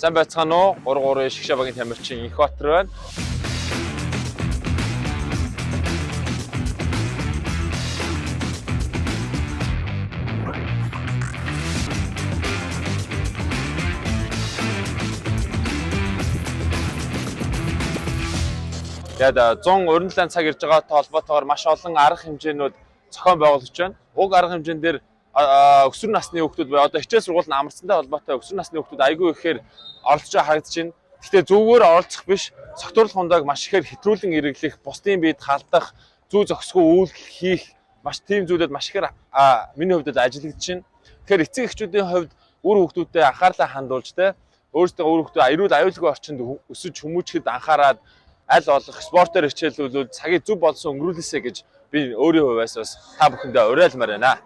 Сайн байцгаана уу? 3 3 Шигшээ багийн тамирчин Инхбатар байна. Тэгээд 100 уран цаг ирж байгаатай холбоотойгоор маш олон арга хэмжээнүүд зохион байгуулагдаж байна. Уг арга хэмжээн дээр өсвөр насны хүүхдүүд буюу одоо хичээл сургууль нь амарсантай холбоотой өсвөр насны хүүхдүүд айгүй ихээр оролцож байгаа харагдаж байна. Гэхдээ зүгээр оролцох биш, согтуурлах хундааг маш ихээр хэтрүүлэн эргэлэх, бусдын биед халдах, зүү зохисгүй үйлдэл хийх маш тийм зүйлүүд маш ихээр миний хувьд бол ажиглагдаж байна. Тэгэхээр эцэг эхчүүдийн хувьд үр хүүхдүүдэд анхаарлаа хандуулж те өөрсдөө үр хүүхдүүд эрүүл аюулгүй орчинд өсөж хүмүүжихэд анхаарад аль болох спортоор хичээлүүлвэл цагийг зөв болсон өнгөрүүлээсэй гэж би өөрийн хувьас бас та бүхэндээ уриалмаар байна.